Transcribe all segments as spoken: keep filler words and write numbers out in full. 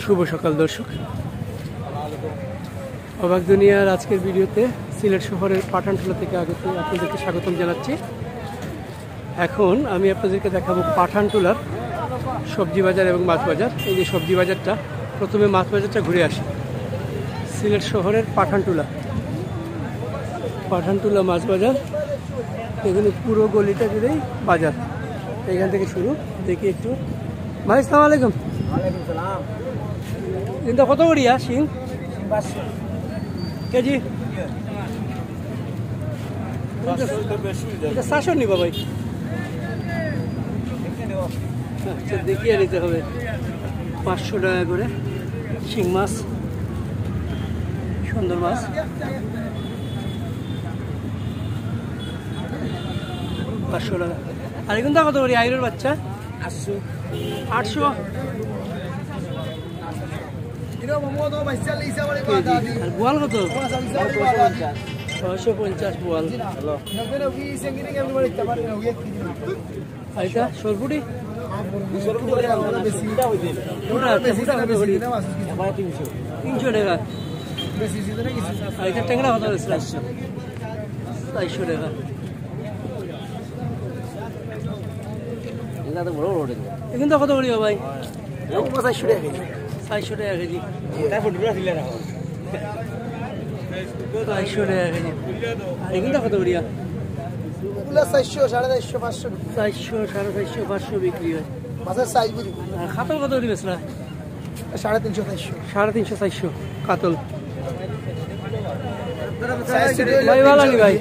শুভ সকাল দর্শক, অবাক দুনিয়ার আজকের ভিডিওতে সিলেট শহরের পাঠানটুলা থেকে আগত আপনাদেরকে স্বাগতম জানাচ্ছি। এখন আমি আপনাদেরকে দেখাবো পাঠানটুলার সবজি বাজার এবং মাছ বাজার। এই যে সবজি বাজারটা, প্রথমে মাছ বাজারটা ঘুরে আসি। সিলেট শহরের পাঠানটুলা, পাঠানটুলা মাছ বাজার। এখানে পুরো গলিটা জুড়েই বাজার, এখান থেকে শুরু। দেখি একটু। ভাই, আসসালামু আলাইকুম। ওয়ালাইকুম সালাম। এটা কত করিয়া শিং? শিং পাঁচশো। কেজি? পাঁচশো তো বেশি হয়ে যায়। এটা চারশো নিবা ভাই? আচ্ছা, দেখিয়ে নিতে হবে। পাঁচশো টাকা করে শিং মাছ, সুন্দর মাছ, পাঁচশো টাকা। আর এগুলো কত করি আইরর বাচ্চা? আটশো। আটশো। আর বোয়াল কত? ছয়শো পঞ্চাশ বোয়াল। আর এটা সরপুটি? ওটা আচ্ছা, ওটা কত করি? তিনশো টাকা। আর এটা ট্যাংরা কত করি? চারশো। চারশো টাকা। এটা তো বড় বড় ট্যাংরা। এগুলো কত করি ভাই? এগুলো চারশো টাকা কেজি। চারশো টাকা কেজি। তাই ফুটবল ছিল না। চারশো টাকা কেজি। আর এগুলো কত করিয়া? এগুলো চারশো, সাড়ে চারশো, পাঁচশো। চারশো, সাড়ে চারশো, পাঁচশো বিক্রি হয়। মাছের সাইজ বুঝি। আর কাতল কত করি বেচরা? সাড়ে তিনশো, চারশো। সাড়ে তিনশো, চারশো কাতল। সাইজ ছোট হইলে ভাই, ভালো লাগে ভাই।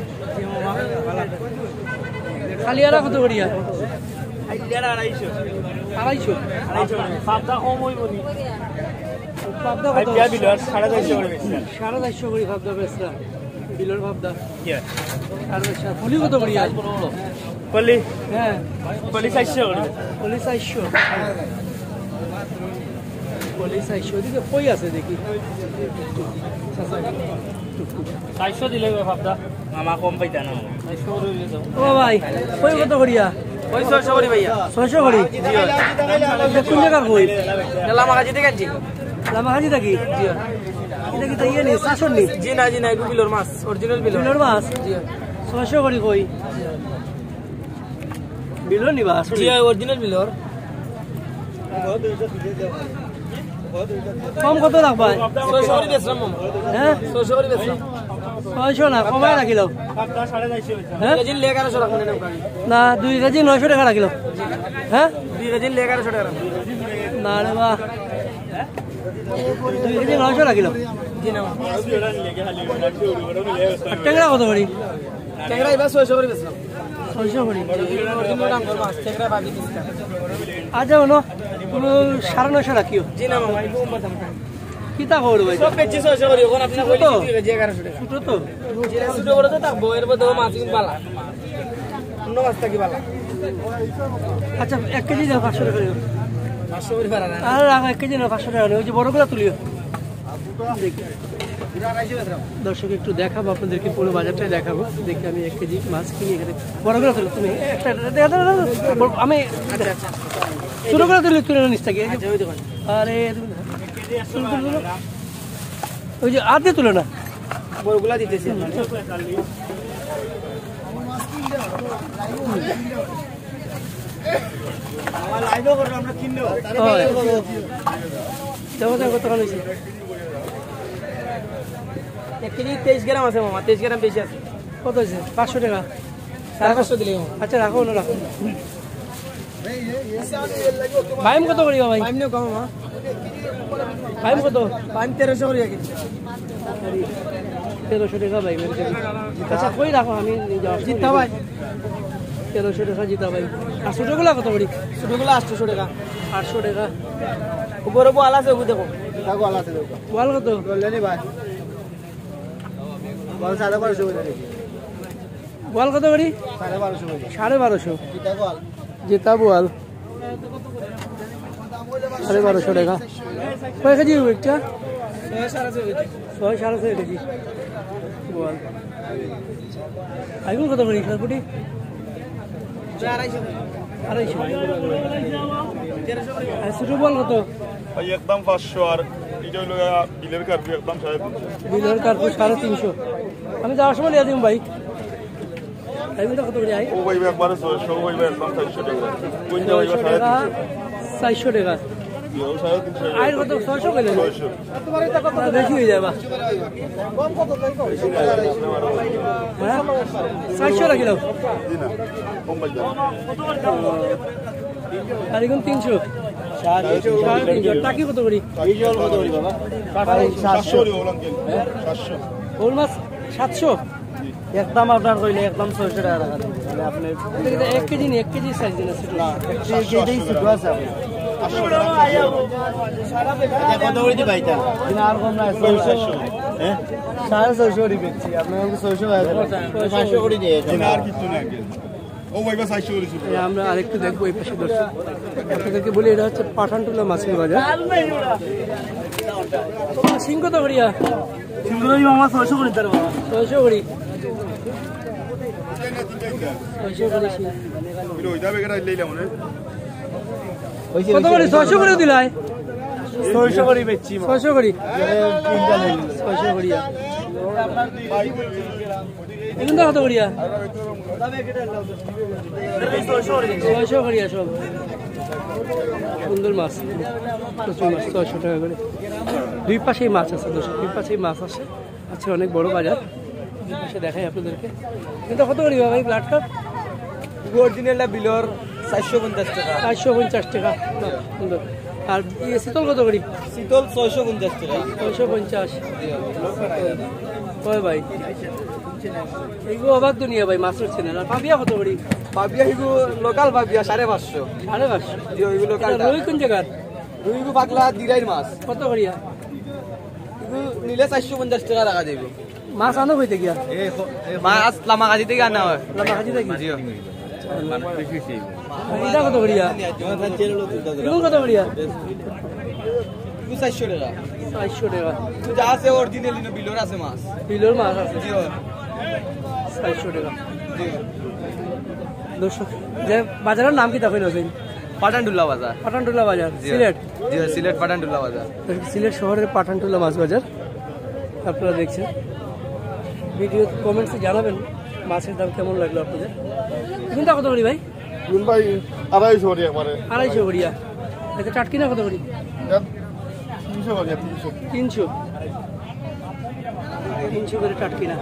কালিয়ারা কত করিয়া? আড়াইশো। আড়াইশো? আড়াইশো। পাবদা কম হইব নি? পাবদা কত? বিলর সাড়ে চারশো করে বেচছি। সাড়ে চারশো করে পাবদা বেচরা। বিলর পাবদা। ইয়া। সাড়ে চারশো। পলি কত করিয়া? পলি? হ্যাঁ। পলি চারশো করে। পলি চারশো। পলি চারশো। ওদিকে কই আছে দেখি? চারশো দিলে পাবদা। মামা কম পাইতা না। ও ভাই, কই কত করিয়া? ওই ছয়শো করি ভাইয়া। ছয়শো করি? জি ভাই। এটা কোন জায়গার কই? এটা লামাকাজি থেকে আনছি। লামাকাজি থাকি? জি ভাই। এটা কি তাই ইয়ে নি, চারশো নি? জি না, জি না, এগু বিলর মাছ, অরিজিনাল বিলর। বিলর মাছ? জি ভাই। ছয়শো করি কই? বিলর নিবা আসলে? জি ভাই, অরিজিনাল বিলর। কম কত রাখবা? ছয়শো করি বেচলাম, মামা। হ্যাঁ? ছয়শো করি বেচলাম। ছয়শো না, কমায় রাখিলাও। হ্যাঁ? দুই কেজি লেগ আরোশো রাখুন, এনে ওখানে। না, দুই কেজি নয়শো টাকা রাখিলাও। হ্যাঁ? দুই কেজি লেগ আরোশো টাকা রাখুন। না রে বা, দুই কেজি নয়শো রাখিলাও। জি না, মামা। আর ট্যাংরা কত করি? ট্যাংরা এবার ছয়শো করি বেচলাম। ছয়শো করি। অরিজিনাল আঙ্গুর মাছ, ট্যাংরা বাকি পিসটা। আচ্ছা, হলো, কোনো সাড়ে নয়শো রাখিও। জি না মামা, এই বোম্বা দাম। কিতা খবর ভাই? সব বেচছি ছয়শো করি, এখন আপনি ছোট তো? কইলে দুই কেজি এগারোশো টাকা। ছোট তো? জি না, ছোট বড় তো থাকবো, এর মধ্যে মাছ কিন্তু বালা। অন্য মাছ থাকি বালা। আচ্ছা, এক কেজি দাও, পাঁচশো টাকা দিও। পাঁচশো করি পারা না। আর রাখো, এক কেজি নাও, পাঁচশো টাকা নেই, ওই যে বড়গুলো তুলিও। দেখি। দর্শক, একটু দেখাবো আপনাদেরকে, পুরো বাজারটাই দেখাবো। দেখি, আমি এক কেজি মাছ কিনি এখানে। বড়গুলো তুলো তুমি, একটা, একটা, একটা, একটা, একটা, বড়, আমি ছোটগুলো তুলি, তুলে নিস থাকি। এই যে, আচ্ছা, ওই দোকান। আরে, তুমি তুলো, তুলো, তুলো। ওই যে, আতে তুলো না। বড়গুলা দিতেছি। আমার লাইভও করবো, আমরা কিনবো। হয়। দেখো, দেখো, কতখান হয়েছে? এক কেজি তেইশ গ্রাম আছে, মামা, তেইশ গ্রাম বেশি আছে। কত হয়েছে? পাঁচশো টাকা। সাড়ে পাঁচশো দিলে, মামা। আচ্ছা, রাখো, ওটা রাখো। বাইম কত করিবা ভাই? বাইম নিও কম, মামা। বাইম কত? বাইম তেরোশো করিয়া কিনছে। তেরোশো টাকা বাইম। আচ্ছা, কই রাখো, আমি নিয়ে যাওয়া। জিতা ভাই। তেরোশো টাকা জিতা ভাই। আর ছোটগুলা কত করি? ছোটগুলা আটশোশো টাকা। আটশো টাকা। উপরে বোয়াল আছে, ওগু দেখো। এটা বোয়াল আছে, দেখো। বোয়াল কত? বললেনি ভাই। বোয়াল সাড়ে বারোশো করে দেখি। বোয়াল কত করি? সাড়ে বারোশো করে। সাড়ে বারোশো। এটা বোয়াল। যেটা বোয়াল। সাড়ে বারোশো টাকা। কয় কেজি হইব একটা? ছয় সাড়ে ছয় কেজি। ছয় সাড়ে ছয় কেজি। বোয়াল। আইগুন কত করি, সরপুটি? আড়াইশো। আড়াইশো। আর ছোট বোয়াল কত? ভাই, একদম পাঁচশো, আর এটা হইলো গিয়া বিলের কার্পু, একদম সাড়ে তিনশো। বিলের কার্পু সাড়ে তিনশো। আমি যাওয়ার সময় লিয়া দিম ভাই। এই মিলটা কত করি আই? ও ভাই, একবারে ছয়শো, ও ভাই, একদম চারশো টাকা। কোনটা ভাই, ছয়শো সাড়ে টাকা, তিনশো। চারশো টাকা। জি, ও সাড়ে তিনশো টাকা। আইর কত? ছয়শো কইলে? ছয়শো। না, বেশি হয়ে যায় বা। হ্যাঁ, চারশো রাখিলাম। জি না, কম পাই না। আর এখন তিনশো। সাড়ে তিনশো। সাড়ে তিনশো। টাকি কত করি? এই জল কত করি বাবা? সাতশো করি, ওলান কেন? সাতশো। ওল মাছ সাতশো? একদম আপনার কইলে একদম ছয়শো টাকা রাখা যাবে। মানে আপনি এটা কিন্তু এক কেজি নি, এক কেজি সাইজ দিন আছে। না, এক কেজি ছোট আছে আপনার। কত করে দিবা এটা? না, আর কম না, ছয়শো। হ্যাঁ? সাড়ে ছয়শো করে বেচছি, আপনার ছয়শো টাকা দেবেন। পাঁচশো করে দিয়ে। আর কিছু না। ও ভাই, বাস আইসো বলেছি। এই আমরা আরেকটু দেখবো এই পাশে, দর্শক। আপনাদেরকে বলি, এটা হচ্ছে পাঠানটুলা মাছের বাজার। সিং কত করিয়া? সিং কত করি মামা? ছয়শো করি তার বাবা। ছয়শো করি। ছয়শো করি সিং। কত করি? ছয়শো করি দিলাই? ছয়শো করি বেচছি, মা। ছয়শো করি। ছয়শো করি। এগুলো কত করিয়া? ছয়শো করিয়া সব। সুন্দর মাছ, প্রচুর মাছ, ছয়শো টাকা করে। দুই পাশেই মাছ আছে, দর্শক, দুই পাশেই মাছ আছে। আচ্ছা, অনেক বড় বাজার। দুই পাশে দেখাই আপনাদেরকে। এটা কত করিয়া ভাই, ব্লাড কাপ? অরিজিনালটা বিলর চারশো পঞ্চাশ টাকা। চারশো পঞ্চাশ টাকা। সুন্দর। আর ইয়ে, শীতল কত করি? শীতল ছয়শো পঞ্চাশ টাকা। ছয়শো পঞ্চাশ। কয় ভাই? এইগু অবাক দুনিয়া ভাই, মাছের চ্যানেল। আর পাবিয়া কত করি? পাবিয়া এইগু লোকাল পাবিয়া, সাড়ে পাঁচশো। সাড়ে পাঁচশো? জি, এইগু লোকাল। রুই কোন জায়গার? রুইগু পাগলা দিরাইর মাছ। কত করিয়া? এইগু নিলে চারশো পঞ্চাশ টাকা রাখা যাইব। মাছ আনো কইতে গিয়া? মাছ লামাকাজি থেকে আনা হয়। লামাকাজি থেকে? জি। এটা কত করিয়া? এগুলো কত করিয়া? চারশো টাকা। চারশো টাকা। যা আছে অরিজিনাল, বিলর আছে মাছ। বিলর মাছ আছে। জি। চারশো টাকা। জি। দর্শক, যে বাজারের নাম কিতা কইলা? পাঠানটুলা বাজার। পাঠানটুলা বাজার, জি। সিলেট। জি, সিলেট পাঠানটুলা বাজার। সিলেট শহরের পাঠানটুলা মাছ বাজার আপনারা দেখছেন। ভিডিও কমেন্টসে জানাবেন মাছের দাম কেমন লাগলো আপনাদের। কোনটা কত করি ভাই? নুন ভাই, আড়াইশো করি একবারে। আড়াইশো করিয়া। আচ্ছা, টাটকিনা কত করি? এটা তিনশো করি, তিনশো। তিনশো। তিনশো করে টাটকিনা।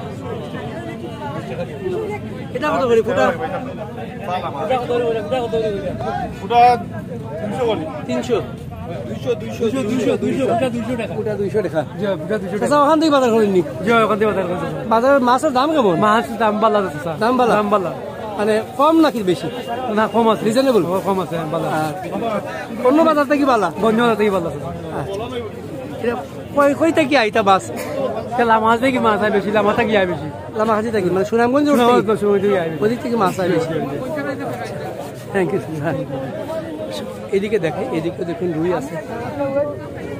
এটা কত করি ফুটা? ফুটা তিনশো করি। তিনশো। দুইশো, দুইশো, দুইশো, ফুটা দুইশো টাকা। ফুটা দুইশো টাকা। জি, ফুটা দুইশো টাকা। চাচা, ওখান থেকে বাজার করেননি? জি, ওখান থেকে বাজার করছি। বাজার মাছের দাম কেমন? মাছ দাম ভালা আছে, চাচা। দাম ভালা? দাম ভালা। মানে কম নাকি বেশি? না, কম আছে। রিজনেবল? ও, কম আছে, হ্যাঁ, ভালা। আর অন্য বাজার থেকে ভালা? অন্য বাজার থেকে ভালা আছে। আচ্ছা। এটা কই, কই থেকে আইতা মাছ? এটা লামাকাজি থেকে মাছ আয় বেশি, লামা থেকে আয় বেশি। লামাকাজি থেকে, মানে সুনামগঞ্জ রোড থেকে? সুনামগঞ্জ, সুনামগঞ্জ থেকে আয় বেশি। ওদিক থেকে মাছ আয় বেশি। Thank you, sir. হ্যাঁ। এদিকে দেখে, এদিকে দেখুন রুই আছে।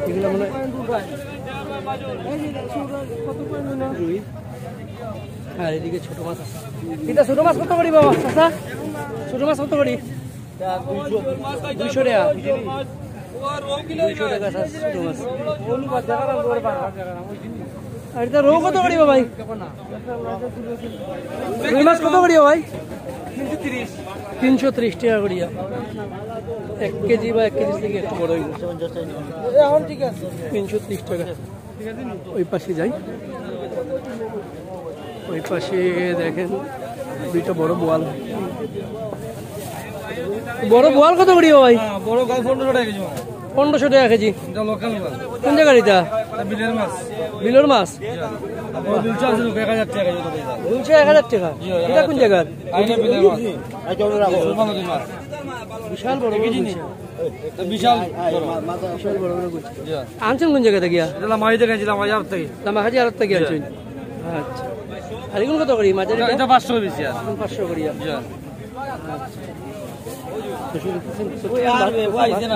এগুলো মনে হয় রুই। আর এদিকে ছোট মাছ আছে। এটা ছোট মাছ কত করি বাবা, চাচা? ছোট মাছ কত করি? দুইশো টাকা। দুইশো টাকা, চাচা, ছোট মাছ। আর এটা রৌ কত করি ভাই? রুই মাছ কত করি ভাই? তিনশো তিরিশ টাকা করিয়া। এক কেজি বা এক কেজি থেকে একটু বড় হইব। এখন ঠিক আছে। তিনশো তিরিশ টাকা। ওই পাশে যাই, ওই পাশে দেখেন দুইটা বড় বোয়াল। বড় বোয়াল কত করি ভাই? হ্যাঁ, বড় বোয়াল পনেরোশো টাকা কেজি। পনেরোশো টাকা কেজি। এটা লোকাল মাছ। কোন জায়গার এটা? এটা বিলের মাছ। বিলের মাছ? ও দুইশো আছে, এক হাজার টাকা কেজি। দুইশো, এক হাজার টাকা? জি, এটা কোন জায়গার? আর এটা বিলের মাছ। সুরমা নদীর মাছ। বিশাল বড় বড় কেজি নেই। গুলশা। এটা বিশাল বড়। বিশাল বড় বড় গুলশা। জি। আনছেন কোন জায়গা থেকে? এটা লামাকাজি থেকে আনছি, লামাকাজি আড়ত থেকে। লামাকাজি আড়ত থেকে আনছেন? আচ্ছা। আর এখন কত করি মাছের এটা, এটা? এটা পাঁচশো বেশি আর। এখন পাঁচশো করি আর। জি। আচ্ছা।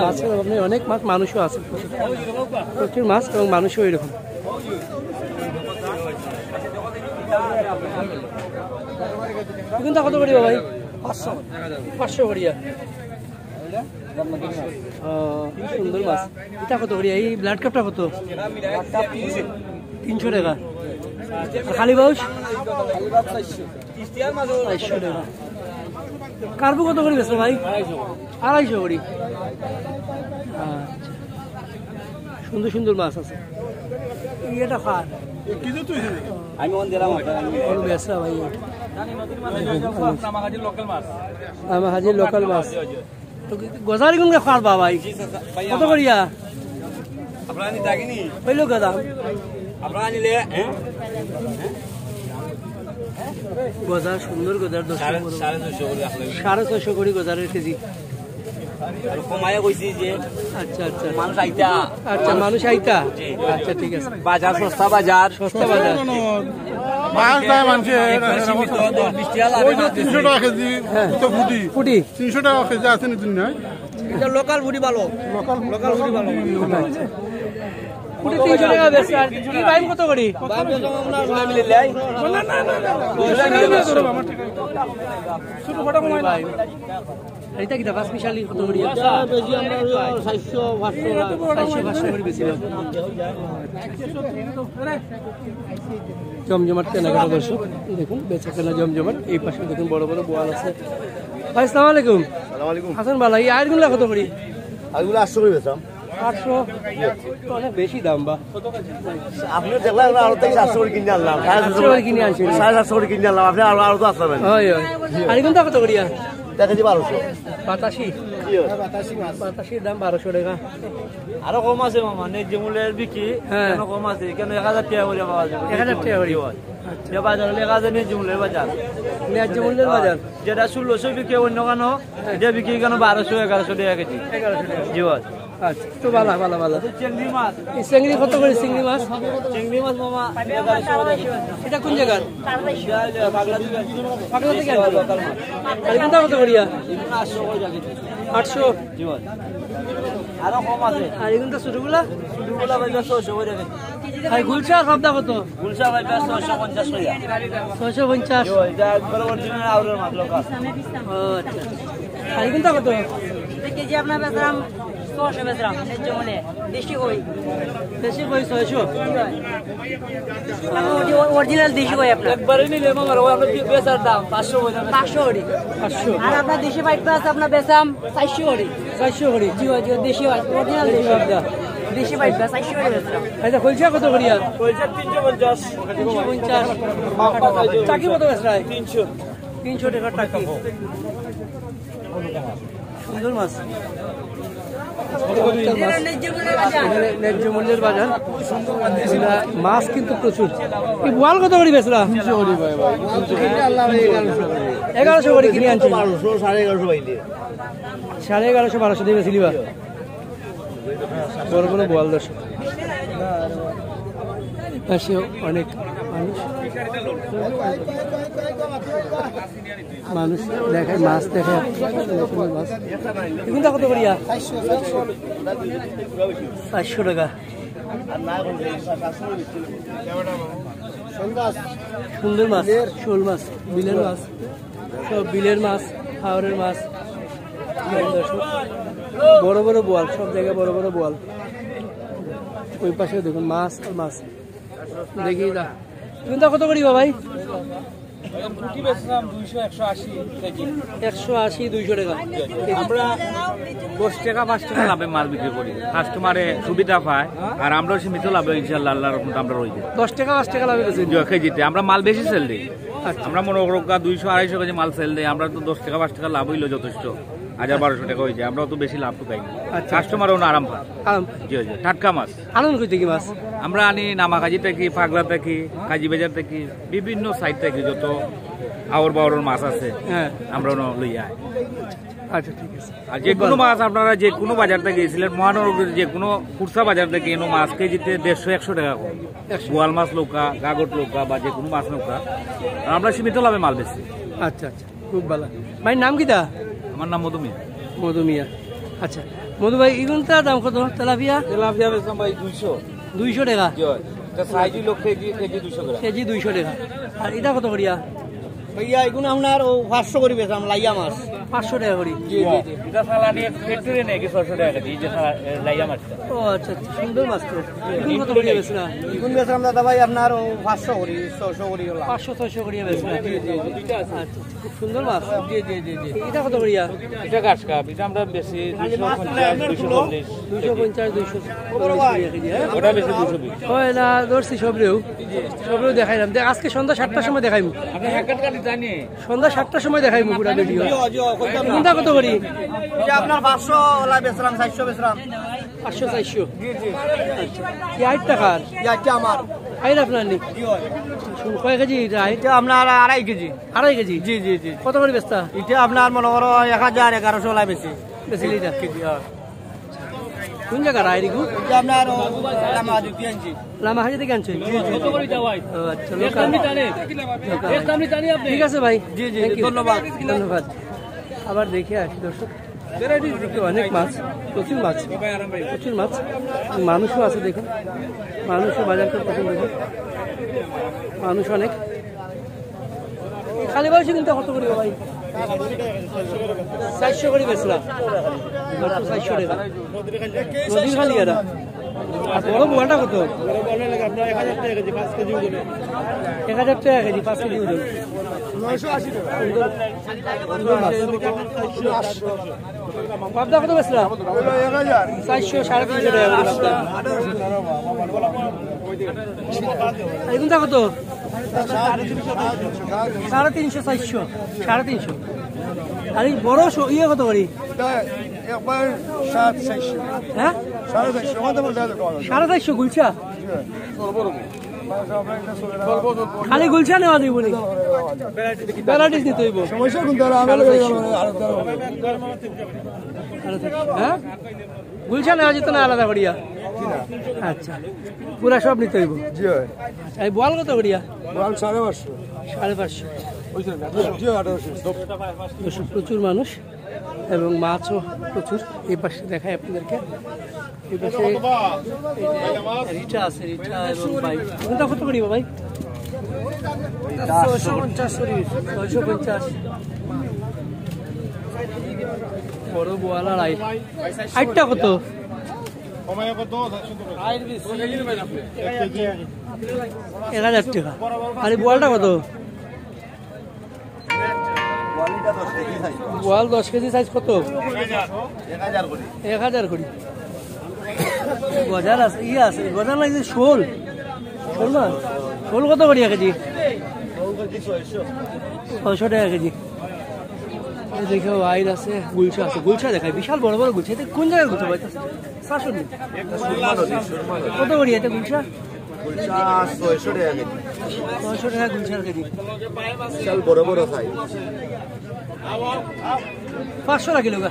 মাছের অভাব নেই, অনেক মাছ, মানুষও আছে। প্রচুর মাছ এবং মানুষও এরকম। এগুনটা কত করি ভাই? পাঁচশো। পাঁচশো করিয়া। ও, সুন্দর মাছ। ইটা কত করি? এই ব্লাড কাপটা কত? তিনশো টাকা। আর খালি বাউস? চারশো টাকা। কার্পু কত করি বেচো ভাই? আড়াইশো করি। আচ্ছা, সুন্দর সুন্দর মাছ আছে। ইটা কার? আমি অন দিলাম আপনার, আমি কোনো বেচা ভাই। আমার হাজির লোকাল মাছ। তো গজার ইগুন কার বা ভাই? কত করিয়া? আপনারা আনি থাকেনি? কইলো গজা। আপনারা আনিলে, হ্যাঁ? গজা, সুন্দর গজার দশ সাড়ে, সাড়ে ছয়শো করি আপনার। সাড়ে ছয়শো করি গজারের কেজি। আর কমাইয়া কইছি যে আচ্ছা, আচ্ছা। মানুষ আইতা। আচ্ছা, মানুষ আইতা। জি। আচ্ছা, ঠিক আছে। বাজার সস্তা বাজার। সস্তা বাজার। মাছ নাই মানষে। একবারে সীমিত, দশ বিশ টাকা লাভে ওই যে মাছ তিনশো টাকা কেজি, হ্যাঁ। তো ফুটি। ফুটি। তিনশো টাকা কেজি আছে নি দুনিয়ায়? ইটা লোকাল ফুটি ভালো। লোকাল, লোকাল ফুটি ভালো। ফুটি তিনশো টাকা বেচে। আর কি বাইম কত করি? বাইম কত আপনার সবাই মিলে লাই? না, না, না, না, না। ছোট বড় কমাই না। আর ইটা কিতা? পাঁচ মিশালি কত করি? ইটা বেশি আমরা হলো চারশো, পাঁচশো। চারশো, পাঁচশো করি বেশি। জমজমাট কেনাকাটা দর্শক, দেখুন বেচা কেনা জমজমাট। এই পাশে দেখুন বড় বড় বোয়াল আছে। ভাই, আসসালামু আলাইকুম। সালাম আলাইকুম। হাসান ভাই, এই আইরগুলা কত করি? আইরগুলা আটশো করি বেচলাম। আটশো? তো অনেক বেশি দাম বা। আপনি দেখলেন না, আরো থেকে সাতশো করে কিনে আনলাম। সাড়ে সাতশো করে কিনে আনছেন। সাড়ে সাতশো করে কিনে আনলাম। আপনি আরো, আরো তো আসলাম। হয়, হয়। আর এগুনটা কত করিয়া? দেখা যায় বারোশো। বাতাসি? জি, হয়। বাতাসির দাম বারোশো টাকা। আরো কম আছে মামা, ন্যায্য মূল্যের বিক্রি, হ্যাঁ। কেন কম আছে? কেন এক হাজার টাকা করে পাওয়া যাবে? এক হাজার টাকা করে? জি, হয়। আচ্ছা। যে বাজার হলে এক হাজার ন্যায্য মূল্যের বাজার। ন্যায্য মূল্যের বাজার? যেটা ষোলোশো বিক্রি অন্য কেন, হ্যাঁ। এটা বিক্রি কেন বারোশো, এগারোশো টাকা কেজি। এগারোশো টাকা। জি, হয়। আচ্ছা, তো ভালো, ভালো, ভালো। চিংড়ি মাছ। এই চিংড়ি কত করে চিংড়ি মাছ? চিংড়ি মাছ মামা, এগারোশো টাকা কেজি। এটা কোন জায়গার? এটা হলো পাগলাদিঘি। পাগলাদিঘি আনছো? লোকাল মাছ। আর এগুনটা কত করিয়া? এগুন আটশো করে কেজি। আটশো? জি, হয়। আরো কম আছে। আর এগুনটা ছোটগুলা? ছোটগুলা ভাই, ছয়শো করে কেজি। আর গুলশা সবটা কত? গুলশা ভাই, ছয়শো পঞ্চাশ করে। ছয়শো পঞ্চাশ? জি, হয়, এটা একবারে original আউরের মাছ, লোকাল। ও, আচ্ছা। আর এগুনটা কত? এটা কেজি আপনার বেচলাম ছয়শো, বেচলাম ন্যায্য মূল্যে। দেশি কই? দেশি কই ছয়শো? অরিজিনাল দেশি কই আপনার? একবারে নিলে মামার, ও আপনার বেচার দাম পাঁচশো করে। পাঁচশো করে। পাঁচশো। আর আপনার দেশি পাইপ আছে, আপনার বেচাম চারশো করে। চারশো করে? জি, জি, দেশি হয়, অরিজিনাল দেশি। দেশি পাইপ, চারশো করে বেচলাম। আচ্ছা, কলসা কত করিয়া? কলসা তিনশো পঞ্চাশ। তিনশো পঞ্চাশ। টাকি কত বেচরায়? তিনশো। তিনশো টাকা টাকি। সুন্দর মাছ। ন্যায্য মূল্যের বাজার। মাছ কিন্তু প্রচুর। এই বোয়াল কত করি বেচরা? তিনশো করি ভাই, ভাই। এগারোশো করি কিনে আনছি। বারোশো, সাড়ে এগারোশো পাইলে। সাড়ে এগারোশো, বারোশো দিয়ে বেচিলিবা। বড় বড় বোয়াল দর্শক। পাশে অনেক মানুষ। মানুষ দেখে, মাছ দেখে। সুন্দর সুন্দর মাছ। এগুনটা কত করিয়া? চারশো টাকা। সুন্দর মাছ, শোল মাছ, বিলের মাছ। সব বিলের মাছ, হাওরের মাছ। বড় বড় বোয়াল, সব জায়গায় বড় বড় বোয়াল। ওই পাশে দেখুন মাছ আর মাছ। দেখি দা। এগুনটা কত করিবা ভাই? এখন পুঁটি বেচলাম দুইশো, একশো আশি কেজি। একশো আশি, দুইশো টাকা। আমরা দশ টাকা, পাঁচ টাকা লাভে মাল বিক্রি করি, কাস্টমারে সুবিধা পায়, আর আমরাও সীমিত লাভে ইনশাআল্লাহ আল্লাহর রহমতে আমরা রই যাই। দশ টাকা, পাঁচ টাকা লাভে বেচেন? জি, কেজিতে। আমরা মাল বেশি সেল দিই। আচ্ছা। আমরা মনে করো দুইশো, আড়াইশো কেজি মাল সেল দেয়, আমরা তো দশ টাকা, পাঁচ টাকা লাভ হইলেও যথেষ্ট, হাজার বারোশো টাকা হয়ে যায়, আমরাও তো বেশি লাভ তো পাই না। আচ্ছা। কাস্টমারও না আরাম পায়। আরাম। জি, জি, টাটকা মাছ। আনন কই থাকি মাছ? আমরা আনি নামাকাজি থাকি, পাগলা থাকি, কাজী বাজার থাকি, বিভিন্ন সাইড থাকি যত আওর বাওরর মাছ আছে, হ্যাঁ। আমরা ওনো লইয়া আই। আচ্ছা, ঠিক আছে। আর যে কোনো মাছ আপনারা যে কোনো বাজার থাকি, সিলেট মহানগরীর যে কোনো খুচরা বাজার থাকি এনো মাছ কেজিতে দেড়শো, একশো টাকা কম। একশো। বোয়াল মাছ লউক্কা, গাগট লউক্কা বা যে কোনো মাছ লউক্কা, আর আমরা সীমিত লাভে মাল বেচি। আচ্ছা, আচ্ছা। খুব ভালা। ভাইর নাম কিতা? আমার নাম মধু মিয়া। মধু মিয়া। আচ্ছা। মধু ভাই, ইগুনতা দাম কত? তেলাপিয়া? তেলাপিয়া বেচলাম ভাই দুইশো। দুইশো টাকা? জি, হয়। এটা সাইজ হইলো কেজি, কেজি দুইশো গ্রাম। কেজি দুইশো টাকা। আর ইটা কত করিয়া? ভাইয়া, ইগুন আপনার ও পাঁচশো করি বেচলাম, লাইয়া মাছ। পাঁচশো টাকা করি। জি, জি, জি। এটা সালানি এক ফ্যাক্টরি নেই, কি ছয়শো টাকা কেজি, এই যে সালা-, এ, লাইয়া মাছটা। ও আচ্ছা, আচ্ছা, সুন্দর মাছ তো। এখন কত করি বেচরা? এখন বেচরাম দাদা ভাই আপনার ও পাঁচশো করি, ছয়শো করি ওলা। পাঁচশো, ছয়শো করি বেচরা। জি, জি, জি। আচ্ছা, আচ্ছা, খুব সুন্দর মাছ। জি, জি, জি, জি। এটা কত করিয়া? এটা ঘাস কাপ, এটা আমরা বেশি দুইশো পঞ্চাশ, দুইশো চল্লিশ। দুইশো পঞ্চাশ, দুইশো চল্লিশ করিয়া কেজি, হ্যাঁ? ওটা বেশি দুইশো বিশ। হয় না, ধরছি সবরেও। সবরেও দেখাইলাম। দেখ, আজকে সন্ধ্যা সাতটার সময় দেখাইমু। আপনি এক কাঠ কাটি জানি। সন্ধ্যা সাতটার সময় দেখাইমু পুরা ভিডিও। কোনটা কত করি? এটা আপনার পাঁচশো ওলা বেচলাম, চারশো বেচলাম। পাঁচশো, চারশো। জি, জি। আচ্ছা। এই আইটটা কার? এই আইটটা আমার। আইট আপনার নি? জি, হয়। শুন, কয় কেজি এটা আইট? এটা আপনার আড়াই কেজি। আড়াই কেজি? জি, জি, জি। কত করি বেচতা? এটা আপনার মনে করো এক হাজার এগারোশো ওলা বেশি। বেশি লিটার? কেজি, হ্যাঁ। কোন জায়গার আইট এগু? এটা আপনার ও, লামা হাজুতি আনছি। লামা হাজুতি আনছি? জি, জি, জি। ও আচ্ছা, লোকাল। লোকাল। ঠিক আছে ভাই। জি, জি, thank you। ধন্যবাদ। ধন্যবাদ। আবার দেখে আসি দর্শক। ভ্যারাইটিস দেখতে অনেক মাছ, প্রচুর মাছ, প্রচুর মাছ। মানুষও আছে দেখুন, মানুষও বাজার করতেছেন দেখুন, মানুষ অনেক। খালি বাউসি কিন্তু কত করি ভাই? চারশো করি বেচরা। মাত্র চারশো টাকা। নদীর খালি এরা। আর বড় বোয়ালটা কত? এক হাজার টাকা কেজি, পাঁচ কেজি ওজন। সুন্দর, সুন্দর মাছ। পাবদা কত বেচরা? চারশো, সাড়ে তিনশো টাকা করে পাবদা। এগুনটা কত? সাড়ে তিনশো, চারশো, সাড়ে তিনশো। আর এই বড় শ-, ইয়ে কত করি? এটা একবার সাত চারশো। হ্যাঁ? সাড়ে চারশো, আমাদের বলতে হবে কম। সাড়ে চারশো গুলশা? খালি গুলশা নেওয়া যাইব নি? ভ্যারাইটিস নিতে হইব। সমস্যা কোনটা? আর আমরা সাড়ে চারশো। আরো দাম হবে। হ্যাঁ? গুলশা নেওয়া যেত না আলাদা করিয়া? আচ্ছা, পুরা সব নিতে হইব। জি হয়। আচ্ছা, এই বোয়াল কত করিয়া? বোয়াল সাড়ে পাঁচশো। সাড়ে পাঁচশো। ওই যে না, জি, আঠারোশো। দর্শক, প্রচুর মানুষ এবং মাছও প্রচুর। এই পাশে দেখাই আপনাদেরকে, এই পাশে এই যে রিঠা আছে, রিঠা এবং বাইট। কোনটা কত করি ভাই? ছয়শো পঞ্চাশ করি। ছয়শো পঞ্চাশ। বড় বোয়াল আর আইট। আইটটা কত? এক হাজার টাকা। আর এই বোয়ালটা কত? বোয়াল দশ কেজি সাইজ কত? এক হাজার করি। গজাল আছে, ইয়ে আছে, গজাল লাগছে শোল। শোল না? শোল কত করি এক কেজি? ছয়শো টাকা কেজি। এই দেখো, আইট আছে, গুলশা আছে। গুলশা দেখাই, বিশাল বড় বড় গুলশা। এটা কোন জায়গার গুলশা ভাই? শাশুড়ি। কত করি এটা গুলশা? গুলশা ছয়শো টাকা কেজি। ছয়শো টাকা গুলশার কেজি। বিশাল বড় বড় সাইজ। পাঁচশো রাখি লোকা।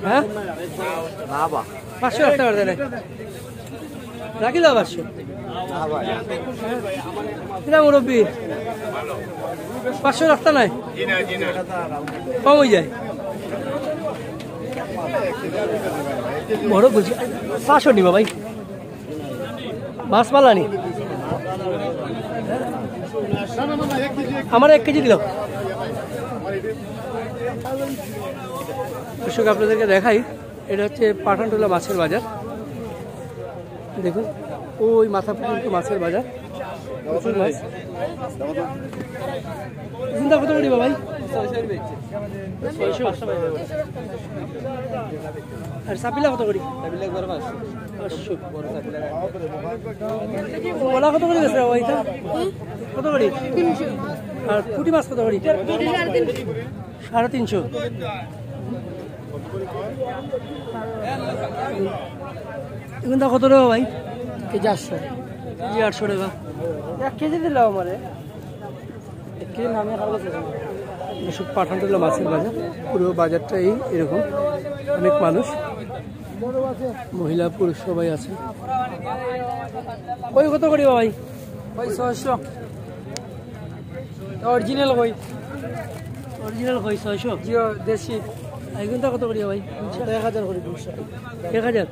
হ্যাঁ? না বা। পাঁচশো রাখতে পারবে না। রাখি দাও পাঁচশো। না ভাই। কিনা মুরব্বী? পাঁচশো রাখতে নাই? কম হয়ে যায়। বড় বুঝি। পাঁচশো নিবা ভাই। মাছ পালানি। আমার এক কেজি দিল। দর্শক, আপনাদেরকে দেখাই, এটা হচ্ছে পাঠানটুলা মাছের বাজার। দেখুন, ওই মাথা পর্যন্ত মাছের বাজার, প্রচুর মাছ। জিন্দা কত করি ভাই? ছয়শো। আর সাপিলা কত করি? পাঁচশো। ওলা কত করি বেচরা ভাই এটা? কত করি? তিনশো। আর পুঁটি মাছ কত করি? সাড়ে তিনশো। এগুনটা কত টাকা ভাই? কেজি আটশো। কেজি আটশো টাকা। এক কেজি দিলাও আমারে। এক কেজি নামে খারাপ আছে। দর্শক, পাঠানটুলা মাছের বাজার, পুরো বাজারটাই এরকম, অনেক মানুষ, মহিলা পুরুষ সবাই আছে। কই কত করি ভাই? ভাই ছয়শো। অরিজিনাল কই? অরিজিনাল কই ছয়শো? জি, ও দেশি। এগুনটা কত করি ভাই? এক হাজার করি দুশো। এক হাজার?